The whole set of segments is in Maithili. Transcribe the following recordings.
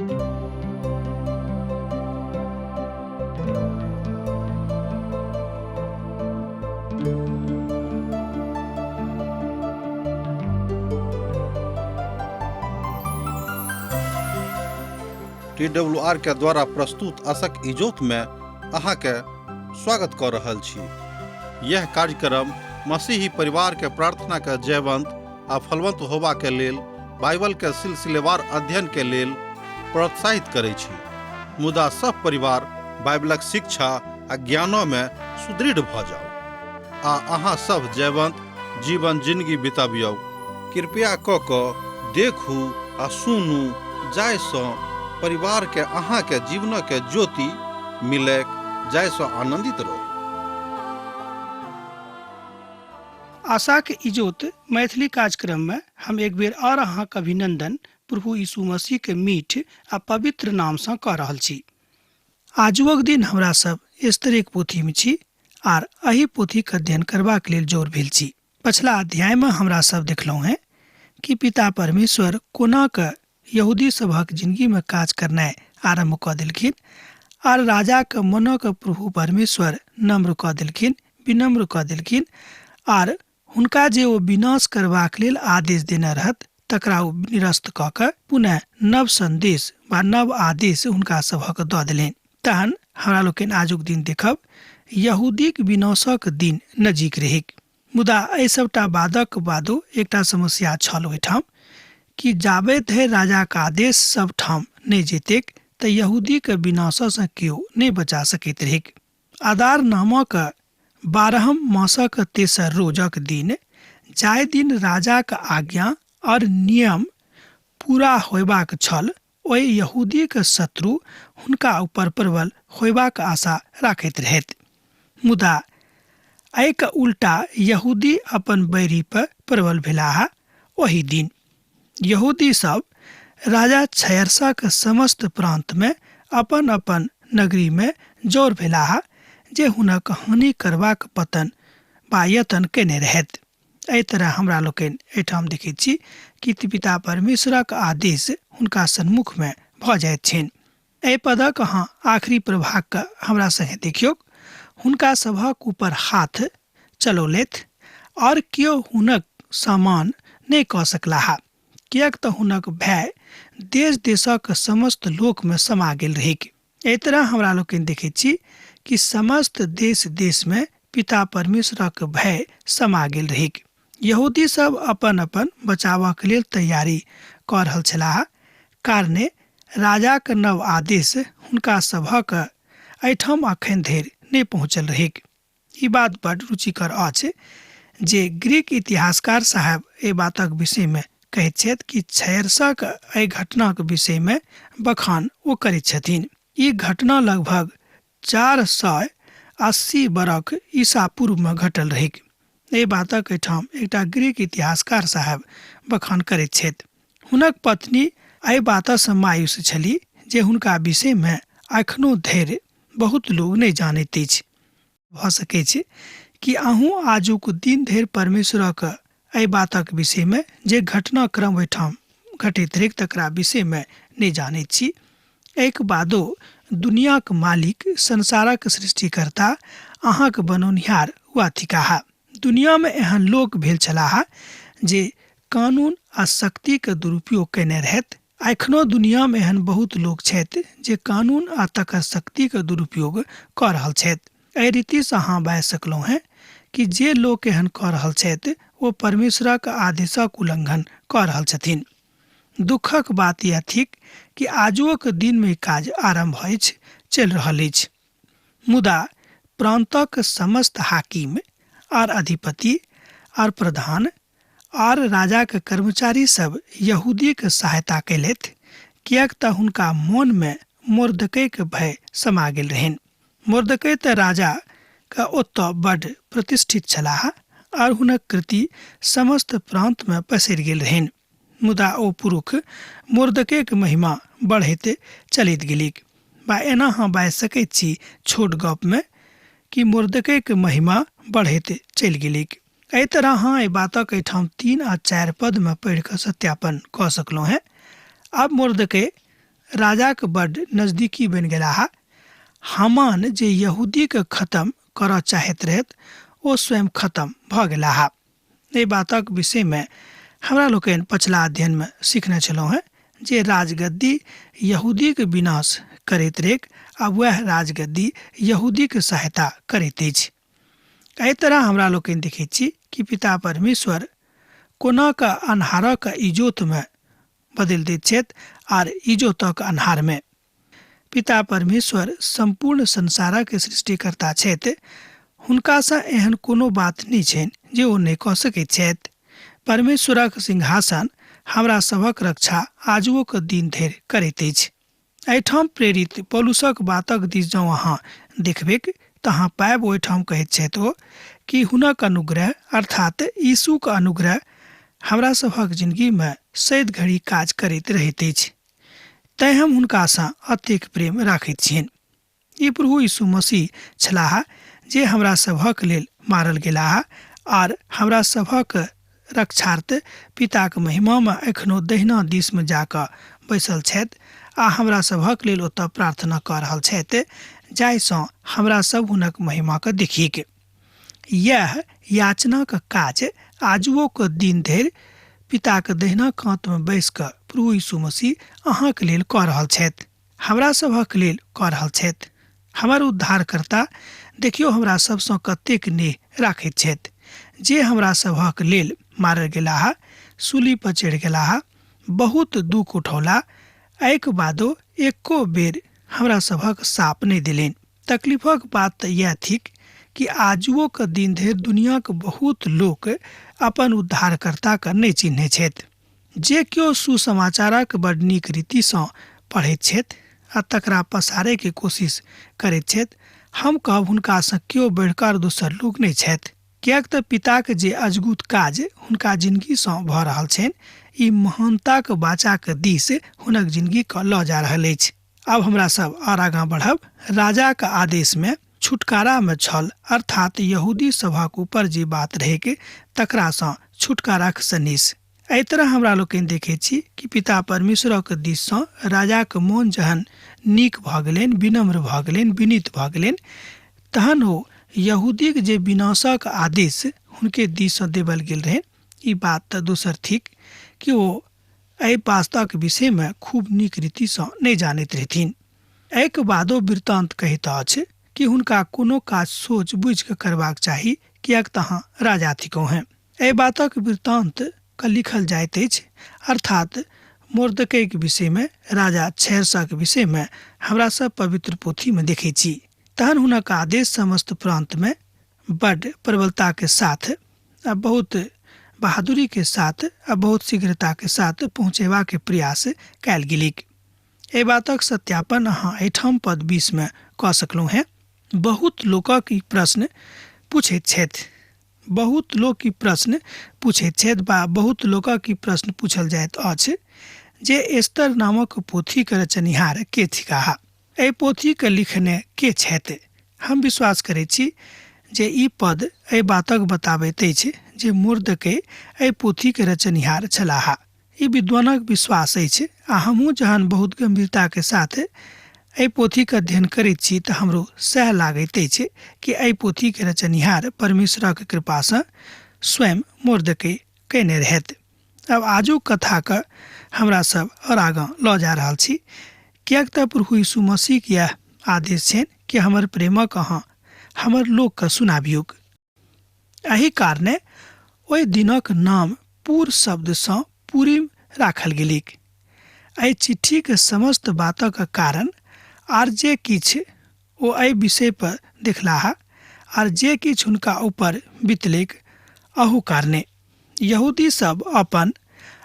टी डब्ल्यू आर के द्वारा प्रस्तुत असक इजोत में अहाँके स्वागत कऽ रहल छी। यह कार्यक्रम मसीही परिवार के प्रार्थना के जयवंत आ फलवंत होबा के लेल बाइबल के सिलसिलेवार अध्ययन के लेल प्रोत्साहित करै छी। मुदा सब परिवार बाइबलक शिक्षा आ ज्ञानो में सुदृढ़ भऽ जाउ आ अहाँ सब जयवंत जीवन जिंदगी बितबियौ। कृपया कऽ कऽ देखू आ सुनू जाहिसँ परिवारके अहाँके जीवनके ज्योति मिलैक जाहिसँ आनन्दित रहू। आशाक इजोत मैथिली कार्यक्रम में हम एक बेर और अहाँक अभिनंदन प्रभु यीशु मसीह के मीठ आ पवित्र नाम सँ कऽ रहल छी। आजुक दिन हमरा सब स्त्रीक पोथी में छी आर एहि पोथीक अध्ययन करबाक लेल जोर भेल छी। पछिला अध्याय में हमरा सब देखलहुँ हेँ कि पिता परमेश्वर कोना कऽ यहूदी सभक जिंदगी में काज करनाइ आरम्भ कऽ देलखिन आर राजाक मनक प्रभु परमेश्वर नम्र कऽ देलखिन, विनम्र कऽ देलखिन आर हुनका जे ओ विनाश करबाक लेल आदेश देने रहत तकरा ओ निरस्त कऽ कऽ पुनः नव संदेश वा नव आदेश हुनका सभक दऽ देलनि। तहन हमरा लोकनि आजुक दिन देखब यहूदीक विनाशक दिन नजीक रहैक। मुदा एहि सबटा बादक बादो एकटा समस्या छल ओहिठाम कि जाबे धरि राजाक आदेश सब ठाम नहि जेतेक तऽ यहूदीक विनाशसँ केओ नहि बचा सकैत रहैक। आदार नामक 12 मासक तेसर रोजक दिन, जाहि दिन राजाक आज्ञा और नियम पूरा होयबाक छल, ओहि यहूदीक शत्रु हुनका ऊपर प्रबल होयबाक आशा राखैत रहथि। मुदा एहिक उल्टा यहूदी अपन बैरी पर प्रबल भेलाह। ओहि दिन यहूदी सब राजा छयर्साक समस्त प्रांत में अपन अपन नगरी में जोर भेलाह जे हुनक हानि करबाक पतन वा यतन केने रहथि। एहि तरह हमरा लोकनि एहिठाम देखैत छी कि पिता परमेश्वरक आदेश हुनका सन्मुख में भऽ जाइत छनि। एहि पदक अहाँ आखिरी प्रभाग के हमरा संगे देखियौक। हुनका सभक ऊपर हाथ चलौलथि और केओ हुनक सामान नहि कऽ सकलाह, किएक तऽ हुनक भय देश देशक समस्त लोक में समा गेल रहैक। एहि तरह हमरा लोकनि देखैत छी कि समस्त देश देश में पिता परमेश्वरक भय समा गेल रहैक। यहूदी सब अपन अपन बचावक लेल तैयारी कऽ रहल छलाह, कारणे राजाक नव आदेश हुनका सभक एहिठाम अखन धरि नहि पहुँचल रहैक। ई बात बड रुचिकर अछि जे ग्रीक इतिहासकार साहेब एहि बातक विषय में कहैत छथि कि छयर्सक एहि घटनाक विषय में बखान ओ करैत छथिन। ई घटना लगभग 480 बरख ईसा पूर्व में घटल रहैक। एहि बातक एहिठाम एकटा ग्रीक इतिहासकार साहेब बखान करैत छथि। हुनक पत्नी एहि बातसँ मायूस छली जे हुनका विषय में एखनो धरि बहुत लोग नहि जानैत अछि। भऽ सकैत छै कि अहूँ आजुक दिन धरि परमेश्वरक एहि बातक विषय में जे घटनाक्रम ओहिठाम घटैत रहैक तकरा विषय में नहि जानैत छी। एहिक बादो दुनियाक मालिक, संसारक सृष्टिकर्ता, अहाँक बनौनिहार वा थिकाह। दुनिया में एहन लोक भेल छलाह जे कानून आ शक्तिक दुरुपयोग कयने रहथि। एखनो दुनिया में एहन बहुत लोक छथि जे कानून आ तकर शक्तिक दुरुपयोग कऽ रहल छथि। एहि रीतिसँ अहाँ बाजि सकलहुँ हेँ कि जे लोक एहन कऽ रहल छथि ओ परमेश्वरक आदेशक उल्लंघन कऽ रहल छथिन। दुखक बात यैह थिक कि आजुओक दिन में ई काज आरम्भ अछि, चलि रहल अछि। मुदा प्रान्तक समस्त हाकिम आर अधिपति आर प्रधान आर राजाक कर्मचारी सब यहूदीक सहायता कयलथि, किएक तँ हुनका मोन मे मोर्दकैक भय समा गेल रहनि। मोर्दकै तँ राजा क ओतऽ बड्ड प्रतिष्ठित छलाह आर हुनक कृति समस्त प्रान्त मे पसरि गेल रहनि। मुदा ओ पुरुख मोर्दकैक महिमा बढ़ैत चलैत गेलैक। बा एना अहाँ बाजि सकैत छी छोट गप मे कि मोर्दकैक महिमा बढ़ैत चलि गेलैक। एहि तरह अहाँ एहि बातक एहिठाम 3 आ 4 पद मे पढ़ि कऽ सत्यापन कऽ सकलहुँ हेँ। आब मोर्दकै राजाक बड्ड नजदीकी बनि गेलाह। हामान जे यहूदीके खत्म करऽ चाहैत रहथि ओ स्वयं खत्म भऽ गेलाह। एहि बातक विषयमे हमरा लोकनि पछिला अध्ययनमे सिखने छलहुँ हेँ जे राजगद्दी यहूदीक विनाश करैत रहैक आ वएह राजगद्दी यहूदीक सहायता करैत अछि। एहि तरह हमरा लोकनि देखैत छी कि पिता परमेश्वर कोना कऽ अन्हारक इजोतमे बदलि दैत छथि आर इजोतक अन्हारमे। पिता परमेश्वर सम्पूर्ण संसारक सृष्टिकर्ता छथि। हुनकासँ एहन कोनो बात नहि छनि जे ओ नहि कऽ सकैत छथि। परमेश्वरक सिंहासन हमरा सभक रक्षा आजुओक दिन धरि करैत अछि। एहिठाम प्रेरित पौलुसक बातक दिस जँ अहाँ देखबैक तऽ अहाँ पायब ओहिठाम कहैत छथि ओ कि हुनक अनुग्रह अर्थात यीशुक अनुग्रह हमरा सभक जिनगीमे सैद घड़ी काज करैत रहैत अछि। तैँ हम हुनकासँ अतेक प्रेम राखैत छियनि। ई प्रभु यीशु मसीह छलाह जे हमरा सभक लेल मारल गेलाह आर हमरा सभक रक्षार्थ पिताक महिमामे एखनो दहिना दिसमे जा कऽ बैसल छथि आ हमरा सभक लेल ओतऽ प्रार्थना कऽ रहल छथि जाहिसँ हमरा सभ हुनक महिमाके देखिक। इएह याचनाक काज आजुओक दिन धरि पिताक दहिना कातमे बैसि कऽ प्रभु यीशु मसीह अहाँक लेल कऽ रहल छथि। हमरा सभक लेल कऽ रहल छथि। हमर उद्धारकर्ता देखियौ हमरा सभसँ कतेक नेह राखैत छथि जे हमरा सभक लेल मारल गेलाह, सूली पर चढ़ि गेलाह, बहुत दुःख उठौला, एहिक बादो एको बेर हमरा सभक साप नहि देलनि। तकलीफक बात तऽ इएह थिक कि आजुओक दिन धरि दुनियाक बहुत लोक अपन उद्धारकर्ताके नहि चिन्है छथि। जे केओ सुसमाचारक बड नीक रीतिसँ पढ़ैत छथि आ तकरा पसारयके कोशिश करैत छथि, हम कहब हुनकासँ केओ बढ़िकऽ दोसर लोक नहि छथि। किएक तऽ पिताक जे अजगुत काज हुनका जिनगीसँ भऽ रहल छनि, ई महानताक वाचाक दिस हुनक जिनगीके लऽ जा रहल अछि। आब हमरा सब आर आगाँ बढ़ब। राजाक आदेशमे छुटकारामे छल, अर्थात यहूदी सभक ऊपर जे बात रहैक तकरासँ छुटकाराक सनेस। एहि तरह हमरा लोकनि देखैत छी कि पिता परमेश्वरक दिससँ राजाक मोन जहन नीक भऽ गेलनि, विनम्र भऽ गेलनि, विनीत भऽ गेलनि, तहन ओ यहूदीक जे विनाशक आदेश हुनके दिससँ देबल गेल रहनि, ई बात तऽ दोसर थिक कि ओ एहि वास्ताक विषयमे खूब नीक रीतिसँ नहि जानैत रहथिन। एहिके बादो वृत्तान्त कहैत अछि कि हुनका कोनो काज सोच बुझि कऽ करबाक चाही, किएक तऽ अहाँ राजा थिकहुँ हेँ। एहि बातक वृत्तान्त के लिखल जाइत अछि, अर्थात मोर्दकैक विषयमे, राजा छैरसक विषयमे हमरा सब पवित्र पोथीमे देखै छी। तहन हुनक आदेश समस्त प्रान्तमे बड्ड प्रबलताके साथ आ बहुत बहादुरीके साथ आ बहुत शीघ्रताके साथ पहुँचेबाक प्रयास कयल गेलैक। एहि बातक सत्यापन अहाँ एहिठाम पद 20 मे कऽ सकलहुँ हेँ। बहुत लोकक ई प्रश्न पूछैत छथि। बहुत लोक ई प्रश्न पूछैत छथि बा बहुत लोकक ई प्रश्न पूछल जाइत अछि जे एस्तर नामक पोथीक रचनिहार के थिकाह? एहि पोथीके लिखने के छथि? हम विश्वास करैत छी जे ई पद एहि बातक बताबैत अछि जे मोर्दकै एहि पोथीक रचनिहार छलाह। ई विद्वानक विश्वास अछि आ हमहूँ जहन बहुत गम्भीरताके साथ एहि पोथीके अध्ययन करैत छी तऽ हमरो सएह लागैत अछि कि एहि पोथीके रचनिहार परमेश्वरक कृपासँ स्वयं मोर्दकै कयने रहथि। आब आजुक कथाके हमरा सब आओर आगाँ लऽ जा रहल छी, किएक तऽ प्रभु यीशु मसीहक इएह आदेश छनि कि हमर प्रेमक अहाँ हमर लोकके सुनाबियौक। एहि कारणे ओहि दिनक नाम पुर शब्दसँ पुरिम राखल गेलैक। एहि चिट्ठीक समस्त बातक कारण आर जे किछु ओ एहि विषय पर देखलाह आर जे किछु हुनका ऊपर बितलैक अहू कारणे यहूदी सब अपन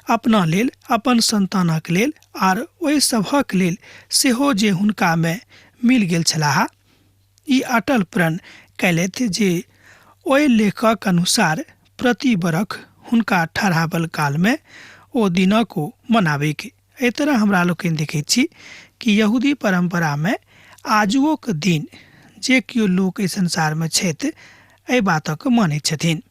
अपना लेल, अपन संतानक लेल आर ओहि सभक लेल सेहो जे हुनका मे मिल गेल छलाह, ई अटल प्रण कयलथि जे ओहि लेखक अनुसार प्रति बरख हुनका ठहराबल कालमे ओ दिनक ओ मनाबैक। एहि तरह हमरा लोकनि देखैत छी कि यहूदी परम्परामे आजुओक दिन जे केओ लोक एहि संसारमे छथि एहि बातक मानैत छथिन।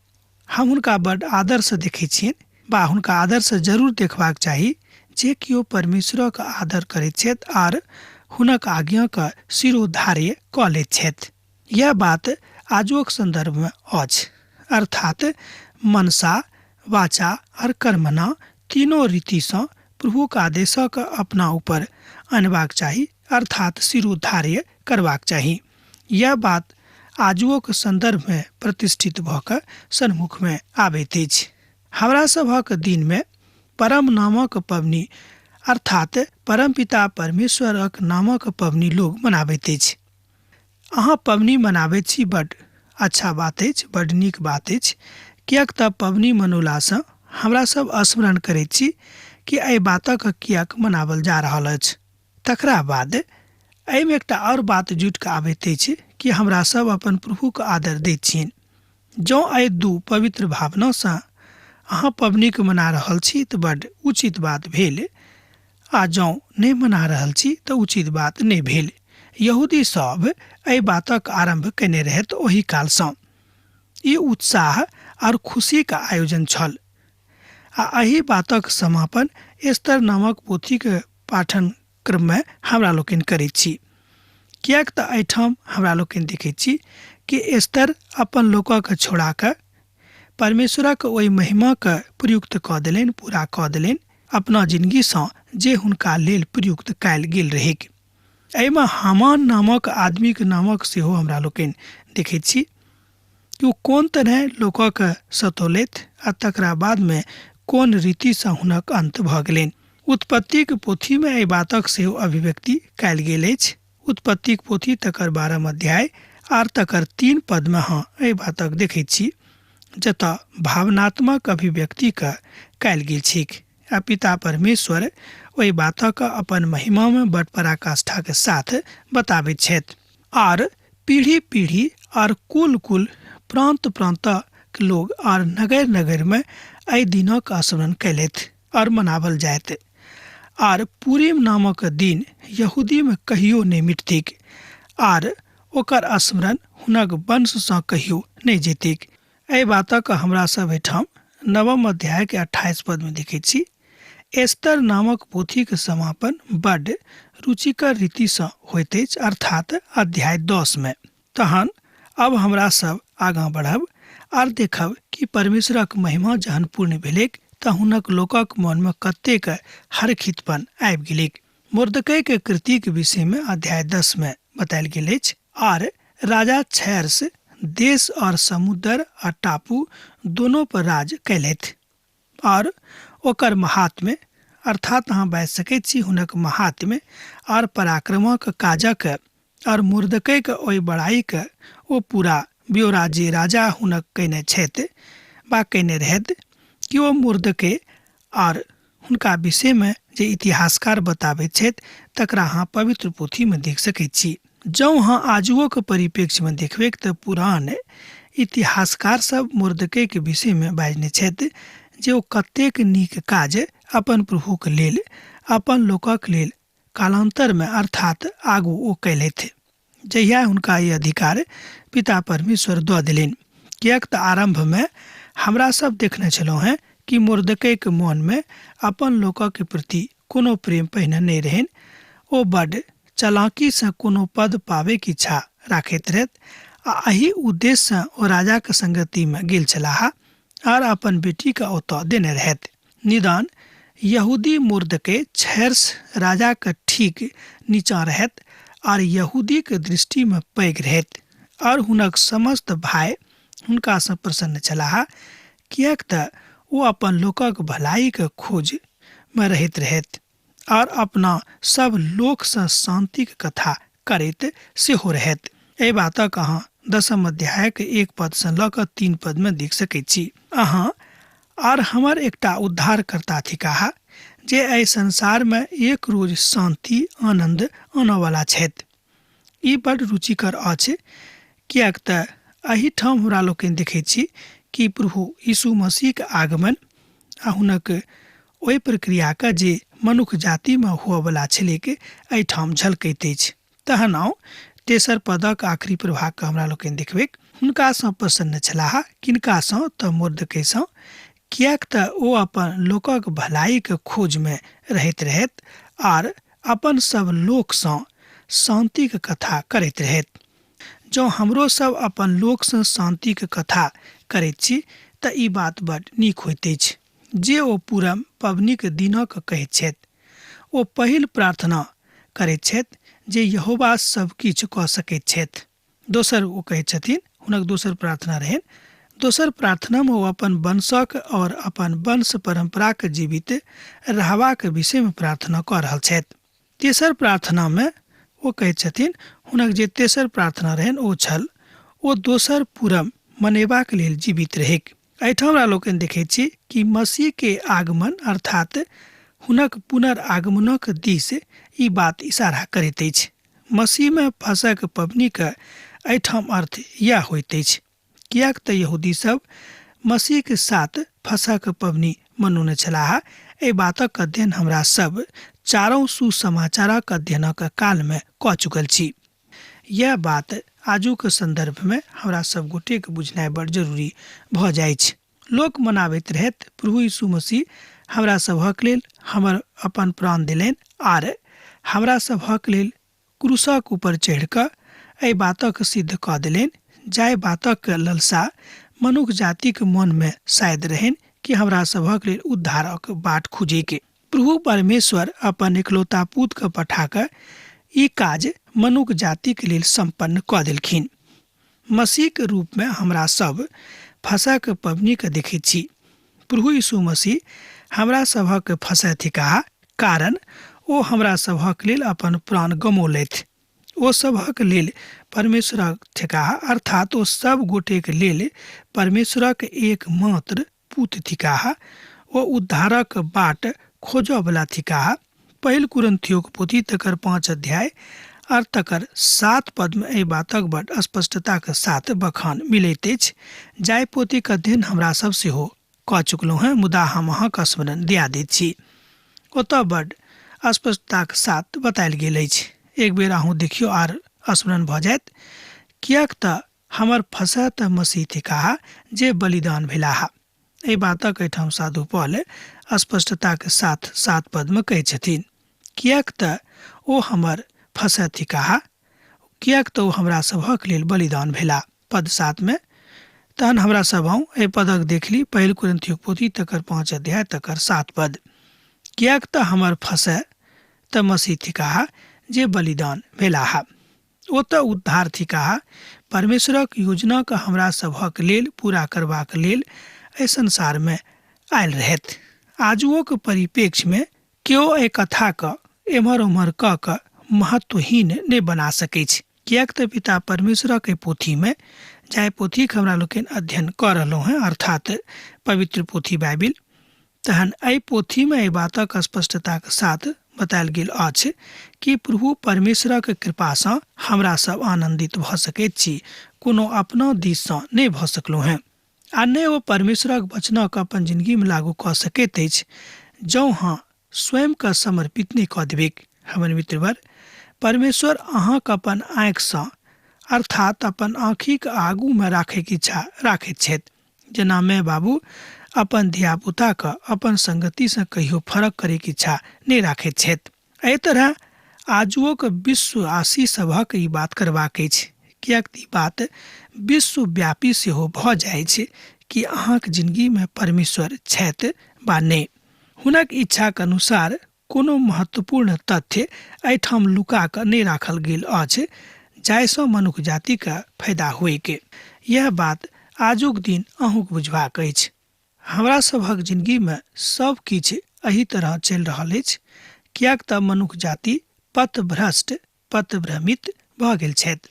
हम हुनका बड्ड आदरसँ देखैत छियनि बा हुनका आदरसँ जरूर देखबाक चाही जे केओ परमेश्वरक आदर करैत छथि आर हुनक आज्ञाक शिरोधार्य कऽ लैत छथि। यह बात आजुक संदर्भमे अछि, अर्थात मनसा, वाचा और कर्मणा तीनों रीतिसँ प्रभुक आदेशक अपना ऊपर अनबाक चाही, अर्थात शिरोधार्य करबाक चाही। यह बात आजुओक संदर्भमे प्रतिष्ठित भऽ कऽ सन्मुखमे आबैत अछि। हमरा सभक दिनमे परम नामक पबनी अर्थात परमपिता परमेश्वरक नामक पबनी लोग मनाबैत अछि। अहाँ पबनी मनाबैत छी, बड अच्छा बात अछि, बड नीक बात अछि, किएक तऽ पबनी मनौलासँ हमरा सब स्मरण करैत छी कि एहि बातक किएक मनावल जा रहल अछि। तकरा बाद एहिमे एकटा आओर बात जुटि कऽ आबैत अछि कि हमरा सब अपन प्रभुके आदर दैत छियनि। जँ एहि दू पवित्र भावनासँ अहाँ पबनीके मना रहल छी तऽ बड उचित बात भेल, आ जँ नहि मना रहल छी तऽ उचित बात नहि भेल। यहूदी सब एहि बातक आरम्भ कयने रहथि ओहि कालसँ। ई उत्साह आओर खुशीके आयोजन छल आ एहि बातक समापन एस्तर नामक पोथीके पाठन क्रममे हमरा लोकनि करैत छी, किएक तऽ एहिठाम हमरा लोकनि देखैत छी कि एस्तर अपन लोकके छोड़ा कऽ परमेश्वरक ओहि महिमाके प्रयुक्त कऽ देलनि, पूरा कऽ देलनि अपना जिनगीसँ जे हुनका लेल प्रयुक्त कयल गेल रहैक। एहिमे हामान नामक आदमीके नामक सेहो हमरा लोकनि देखैत छी कि ओ कोन तरहे लोकके सतौलथि आ तकरा बादमे कोन रीतिसँ हुनक अन्त भऽ गेलनि। उत्पत्तिक पोथीमे एहि बातक सेहो अभिव्यक्ति कयल गेल अछि। उत्पत्तिक पोथी तकर 12 अध्याय आर तकर 3 पदमे अहाँ एहि बातक देखैत छी, जतऽ भावनात्मक अभिव्यक्तिके कयल गेल छैक आ पिता परमेश्वर ओहि बातक अपन महिमामे बड पराकाष्ठाके साथ बताबैत छथि। आर पीढ़ी पीढ़ी आर कुल कुल प्रान्त प्रान्तक लोग आर नगर नगरमे एहि दिनक स्मरण कयलथि और मनावल जायत। आर पुरीम नामक दिन यहूदीमे कहियो नहि मिटतिक आर ओकर स्मरण हुनक वंशसँ कहियो नहि जेतिक। एहि बातक हमरा सब एहिठाम 9 अध्यायके 28 पदमे देखैत छी। एस्तर नामक पोथीके समापन बड रुचिकर रीतिसँ होइत अछि, अर्थात अध्याय 10 मे। तहन अब हमरा सब आगाँ बढ़ब आर देखब कि परमेश्वरक महिमा जहन पूर्ण भेलैक तऽ हुनक लोकक मनमे कतेक हरखितपन आबि गेलैक। मोर्दकैके कृतिक विषयमे अध्याय 10 मे बतायल गेल अछि। आर राजा छैर्स देश और समुद्र आ टापू दोनों पर राज कयलथि और ओकर महात्म्य, अर्थात अहाँ बाजि सकैत छी हुनक महात्म्य और पराक्रमक काजक और मोर्दकैके ओहि बड़ाईके ओ पूरा ब्यौरा जे राजा हुनक कयने छथि वा कयने रहथि कि ओ मोर्दकै और हुनका विषयमे जे इतिहासकार बताबैत छथि तकरा अहाँ पवित्र पोथीमे देख सकैत छी। जँ अहाँ आजुओके परिप्रेक्ष्यमे देखबैक तऽ पुरान इतिहासकार सब मोर्दकैके विषयमे बाजने छथि जे ओ कतेक नीक काज अपन प्रभुके लेल, अपन लोकक लेल कालान्तरमे अर्थात आगू ओ कयलथि, जहिया हुनका ई अधिकार पिता परमेश्वर दऽ देलनि। किएक तऽ आरम्भमे हमरा सब देखने छलहुँ हेँ कि मोर्दकैके मोनमे अपन लोकक प्रति कोनो प्रेम पहिने नहि रहनि। ओ बड चलाकीसँ कोनो पद पाबैके इच्छा राखैत रहथि आ एहि उद्देश्यसँ ओ राजाके संगतिमे गेल छलाह आर अपन बेटीके ओतऽ देने रहथि। निदान यहूदी मोर्दकै छैर्स राजाके ठीक नीचाँ रहैत आर यहूदीके दृष्टिमे पैघ रहैत और हुनक समस्त भाय हुनकासँ प्रसन्न छलाह, किएक तऽ ओ अपन लोकक भलाइके खोजमे रहैत रहैत और अपना सब लोकसँ शान्तिक कथा करैत सेहो रहैत। एहि बातक अहाँ 10 अध्यायके 1 पदसँ लऽ कऽ 3 पदमे देख सकैत छी। अहाँ आर हमर एकटा उद्धारकर्ता थिकाह जे एहि संसारमे एक रोज शान्ति आनन्द आनऽवला छथि। ई बड रुचिकर अछि, किएक तऽ एहिठाम हमरा लोकनि देखैत छी कि प्रभु यीशु मसीहके आगमन आ हुनक ओहि प्रक्रियाके जे मनुख जातिमे हुअवला छलैक एहिठाम झलकैत अछि। तहन आउ 3 पदक आखिरी प्रभागके हमरा लोकनि देखबैक। हुनकासँ प्रसन्न छलाह, किनकासँ? तऽ मोर्दकैसँ, किएक तऽ ओ अपन लोकक भलाइके खोजमे रहैत रहैत आर अपन सब लोकसँ शान्तिके कथा करैत रहैत। जँ हमरो सब अपन लोकसँ शान्तिके कथा करैत छी तऽ ई बात बड नीक होइत अछि जे ओ पूरम पबनीक दिनक कहैत छथि। ओ पहिल प्रार्थना करैत छथि जे यहोवा सब किछु कऽ सकैत छथि। दोसर ओ कहैत छथिन, हुनक दोसर प्रार्थना रहनि। दोसर प्रार्थनामे ओ अपन वंशक और अपन वंश परम्पराक जीवित रहबाक विषयमे प्रार्थना कऽ रहल छथि। तेसर प्रार्थनामे ओ कहैत छथिन, हुनक जे तेसर प्रार्थना रहनि ओ छल ओ दोसर पूरम मनेबाक लेल जीवित रहैक। एहिठाम हमरा लोकनि देखैत छी कि मसीह के आगमन अर्थात हुनक पुनर्आगमनक दिस ई बात इशारा करैत अछि। मसीहमे फसक पबनीक एहिठाम अर्थ इएह होइत अछि, किएक तऽ यहूदी सब मसीहक साथ फसहक पबनी मनौने छलाह। एहि बातक अध्ययन हमरा सब चारू सुसमाचारक अध्ययनक कालमे कऽ चुकल छी। यैह बात आजुक सन्दर्भमे हमरा सब गोटेके बुझनाइ बड़ जरूरी भऽ जाइछ। लोक मनाबैत रहैत प्रभु यीशु मसीह हमरा सभक लेल हमर अपन प्राण देलनि आर हमरा सभक लेल क्रूसक ऊपर चढ़ि कऽ एहि बातक सिद्ध कऽ देलनि जाहि बातक ललसा मनुख जातिक मनमे शायद रहनि कि हमरा सभक लेल उद्धारक बाट खुजैके। प्रभु परमेश्वर अपन इकलौता पूतके पठा कऽ ई काज मनुख जातिक लेल सम्पन्न कऽ देलखिन। मसीहक रूपमे हमरा सब फसहक पबनीके देखैत छी। प्रभु यीशु मसीह हमरा सभक फसह थिकाह, कारण ओ हमरा सभक लेल अपन प्राण गमौलथि। ओ सभक लेल परमेश्वरक थिकाह, अर्थात ओ सब गोटेक लेल परमेश्वरक एकमात्र पूत थिकाह। ओ उद्धारक बाट खोजऽवला थिकाह। पहिल कुरिन्थियोक पोथी तकर 5 अध्याय आर तकर 7 पदमे एहि बातक बड स्पष्टताक साथ बखान मिलैत अछि, जाहि पोथीक अध्ययन हमरा सब सेहो कऽ चुकलहुँ हेँ, मुदा हम अहाँक स्मरण दिया दैत छी। ओतऽ बड स्पष्टताक साथ बतायल गेल अछि। एक बेर अहूँ देखियौ आर स्मरण भऽ जायत, किएक तऽ हमर फसह तऽ मसीह थिकाह जे बलिदान भेलाह। एहि बातक एहिठाम साधु पॉल स्पष्टताक साथ 7 पदमे कहै छथिन, किएक तऽ ओ हमर फसह थिकाह, किएक तऽ ओ हमरा सभक लेल बलिदान भेला। पद 7 मे तहन हमरा सब आउ एहि पदक देखली, पहिल कुरिन्थियोक पोथी तकर 5 अध्याय तकर 7 पद, किएक तऽ हमर फसह तऽ मसीह थिकाह जे बलिदान भेलाह। ओ तऽ उद्धार थिकाह। परमेश्वरक योजनाक हमरा सभक लेल पूरा करबाक लेल एहि संसारमे आयल रहथि। आजुओक परिप्रेक्ष्यमे केओ एहि कथाक एम्हर ओम्हर कऽ कऽ महत्वहीन नहि बना सकैछ, किएक तऽ पिता परमेश्वरक एहि पोथीमे, जाहि पोथीक हमरा लोकनि अध्ययन कऽ रहलहुँ हेँ अर्थात पवित्र पोथी बाइबिल, तहन एहि पोथीमे एहि बातक स्पष्टताक साथ बतायल गेल अछि कि प्रभु परमेश्वरक कृपासँ हमरा सब आनन्दित भऽ सकैत छी, कोनो अपना दिससँ नहि भऽ सकलहुँ हेँ, आ नहि ओ परमेश्वरक वचनक अपन जिंदगीमे लागू कऽ सकैत अछि जँ अहाँ स्वयंके समर्पित नहि कऽ देबैक। हमर मित्रवर, परमेश्वर अहाँके अपन आँखिसँ अर्थात अपन आँखिक आगूमे राखैके इच्छा राखैत छथि। जेना माय बाबू अपन धियापुताके अपन संगतिसँ कहियो फरक करैके इच्छा नहि राखैत छथि। एहि तरह आजुओक विश्वासी सभक ई बात करबाक अछि, किएक तऽ ई बात विश्वव्यापी सेहो भऽ जाइछ कि अहाँक जिंदगीमे परमेश्वर छथि वा नहि। हुनक इच्छाक अनुसार कोनो महत्वपूर्ण तथ्य एहिठाम लुका कऽ नहि राखल गेल अछि जाहिसँ मनुख जातिके फायदा होइक। यैह बात आजुक दिन अहूँक बुझबाक अछि। हमरा सभक जिंदगीमे सब किछु एहि तरह चलि रहल अछि, किएक तऽ मनुख जाति पथभ्रष्ट पथभ्रमित भऽ गेल छथि।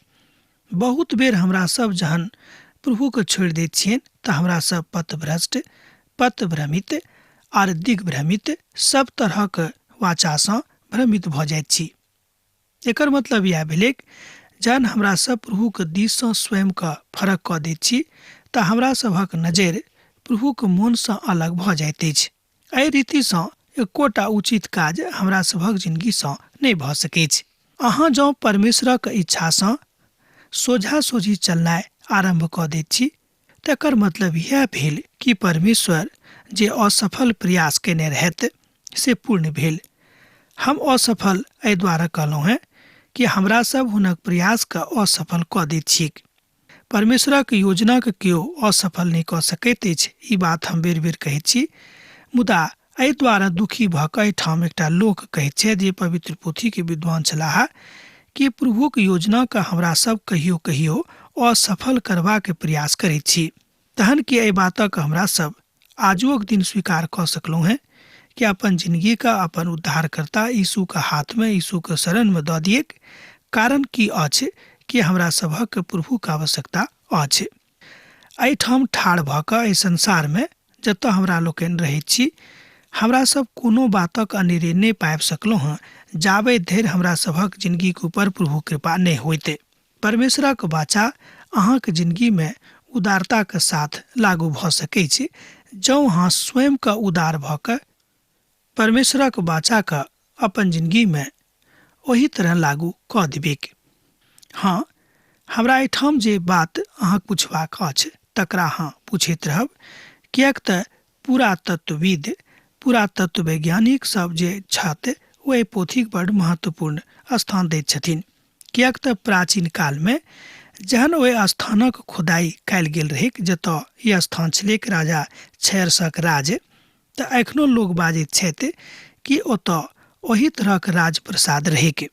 बहुत बेर हमरा सब जहन प्रभुके छोड़ि दैत छियनि तऽ हमरा सब पथभ्रष्ट, पथभ्रमित आर दिग्भ्रमित सब तरहक वाचासँ भ्रमित भऽ जाइत छी। एकर मतलब इएह भेलैक जहन हमरा सब प्रभुके दिससँ स्वयंके फरक कऽ दैत छी तऽ हमरा सभक नजरि प्रभुक मोनसँ अलग भऽ जाइत अछि। एहि रीतिसँ एकोटा उचित काज हमरा सभक जिनगीसँ नहि भऽ सकैछ। अहाँ जँ परमेश्वरक इच्छासँ सोझा सोझी चलनाइ आरम्भ कऽ दैत छी तकर मतलब इएह भेल कि परमेश्वर जे असफल प्रयास कयने रहथि से पूर्ण भेल। हम असफल एहि दुआरे कहलहुँ हेँ कि हमरा सब हुनक प्रयासके असफल कऽ दैत छिक। परमेश्वरक योजनाके केओ असफल नहि कऽ सकैत अछि, ई बात हम बेर बेर कहैत छी। मुदा एहि दुआरे दुखी भऽ कऽ एहिठाम एकटा लोक कहैत छथि जे पवित्र पोथीके विद्वान छलाह कि प्रभुक योजनाके हमरा सब कहियो कहियो असफल करबाक प्रयास करैत छी। तहन कि एहि बातक हमरा सब आजुक दिन स्वीकार कऽ सकलहुँ हेँ कि अपन जिंदगीके अपन उद्धारकर्ता यीशुके हाथमे, यीशुके शरणमे दऽ दिएक? कारण की अछि कि हमरा सभक प्रभुके आवश्यकता अछि। एहिठाम ठाढ़ भऽ कऽ एहि संसारमे जतऽ हमरा लोकनि रहैत छी, हमरा सब कोनो बातक अनेरे नहि पाबि सकलहुँ हँ जाबे धरि हमरा सभक जिंदगीके ऊपर प्रभु कृपा नहि होइत। परमेश्वरक वाचा अहाँके जिंदगीमे उदारताके साथ लागू भऽ सकै छै जँ अहाँ स्वयंके उदार भऽ कऽ परमेश्वरक वाचाके अपन जिंदगीमे ओही तरह लागू कऽ देबैक। हँ, हमरा एहिठाम जे बात अहाँके पुछबाक अछि तकरा अहाँ पूछैत रहब, किएक तऽ पुरातत्वविद, पुरातत्व वैज्ञानिक सब जे छथि ओ एहि पोथीके बड्ड महत्वपूर्ण स्थान दैत छथिन, किएक तऽ प्राचीन कालमे जहन ओहि स्थानक खुदाइ कयल गेल रहैक जतऽ ई स्थान छलैक राजा छयर्सक राज, तऽ एखनो लोक बाजैत छथि कि ओतऽ ओही तरहक राजप्रसाद रहैक।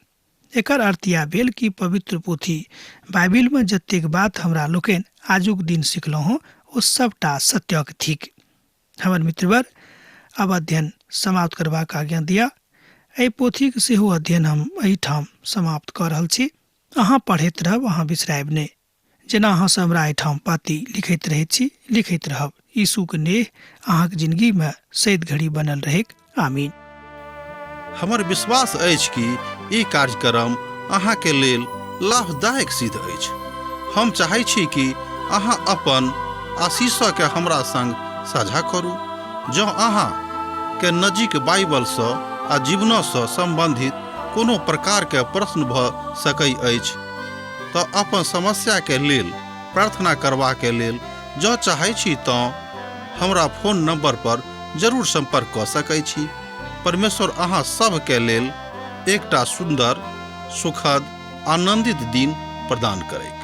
एकर अर्थ इएह भेल कि पवित्र पोथी बाइबिलमे जतेक बात हमरा लोकनि आजुक दिन सिखलहुँ हँ ओ सबटा सत्यक थिक। हमर मित्रवर, आब अध्ययन समाप्त करबाक आज्ञा दिया। एहि पोथीक सेहो अध्ययन हम एहिठाम समाप्त कऽ रहल छी। अहाँ पढ़ैत रहब, अहाँ बिसरायब नहि। जेना अहाँ सब हमरा एहिठाम पाती लिखैत रहैत छी, लिखैत रहब। यीशुक नेह अहाँक जिंदगीमे सैद घड़ी बनल रहैक। आमीन। हमर विश्वास अछि कि ई कार्यक्रम अहाँके लेल लाभदायक सिद्ध अछि। हम चाहै छी कि अहाँ अपन आशीषके हमरा संग साझा करू। जँ अहाँ के नजीक बाइबलसँ आ जीवनसँ सम्बन्धित कोनो प्रकारके प्रश्न भऽ सकै अछि तऽ अपन समस्याके लेल प्रार्थना करबाके लेल जँ चाहै छी तँ हमरा फोन नंबर पर जरूर संपर्क कऽ सकै छी। परमेश्वर अहाँ सभके लेल एकटा सुन्दर, सुखद, आनंदित दिन प्रदान करैत।